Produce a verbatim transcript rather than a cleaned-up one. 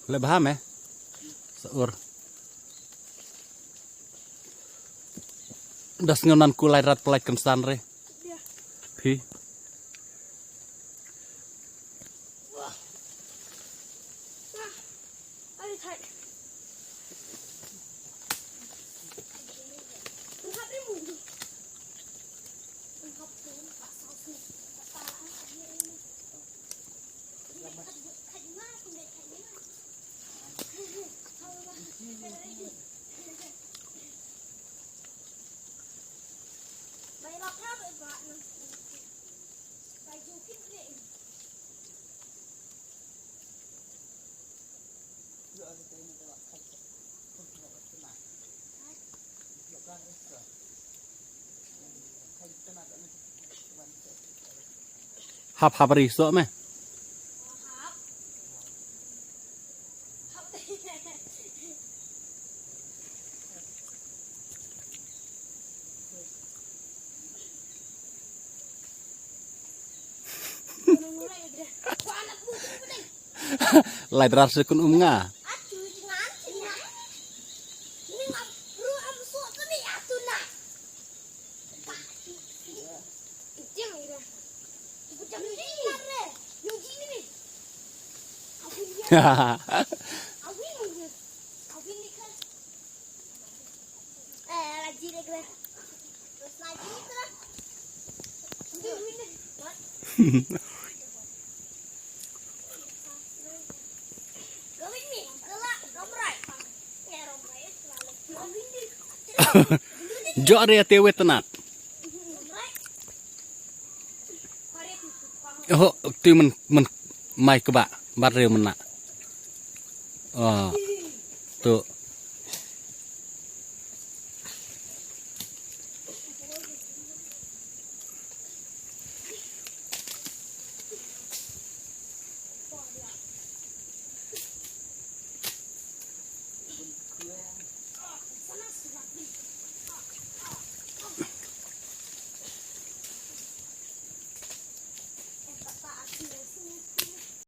Leh bha me. Sa ur. Da sngew nan ku lai rat pynlait kynsan re. Phi. Hap hap ri soh me. Lai drar se kun um nga. Jok re te wet nat. Ho, tu men, men mai keba, bat re mena. Oh, tu.